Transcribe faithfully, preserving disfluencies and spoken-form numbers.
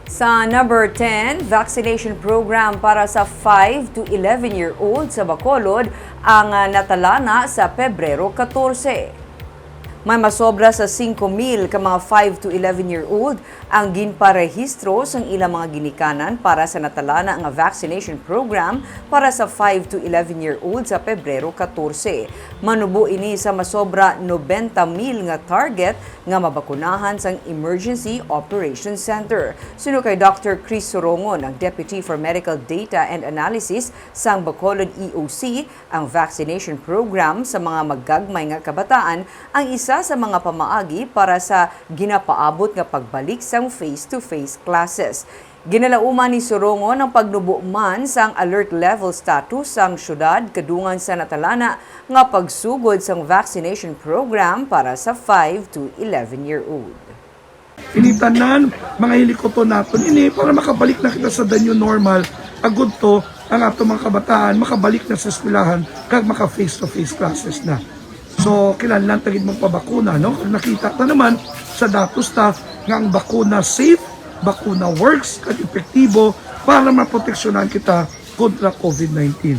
Sa number ten, vaccination program para sa five to eleven-year-old sa Bacolod ang, ah, natalana sa Pebrero katorse. May masobra sa singko mil ka mga five to eleven-year-old ang ginparehistro sang ilang mga ginikanan para sa natalana nga vaccination program para sa five to eleven-year-old sa Pebrero katorse. Manubo ini sa masobra nobenta mil nga target nga mabakunahan sang Emergency Operations Center. Suno kay Doctor Chris Sorongon, ang Deputy for Medical Data and Analysis sang Bacolod E O C, ang vaccination program sa mga magagmay nga kabataan ang isa sa mga pamaagi para sa ginapaabot nga pagbalik sang face-to-face classes. Ginalauman ni Sorongon ang pagnubo man sang alert level status sang syudad kadungan sa natalana nga pagsugod sang vaccination program para sa five to eleven-year-old. Ini tanan, mga hilikoton naton ini para makabalik na kita sa the new normal. Agud to ang ato mga kabataan makabalik na sa eskwelahan kag maka face to face classes na. So, kinahanglan ta gid magpabakuna, no? Kag nakita ta naman sa datos ta nga ang bakuna safe, bakuna works, kag epektibo para maproteksyonan kita kontra COVID nineteen.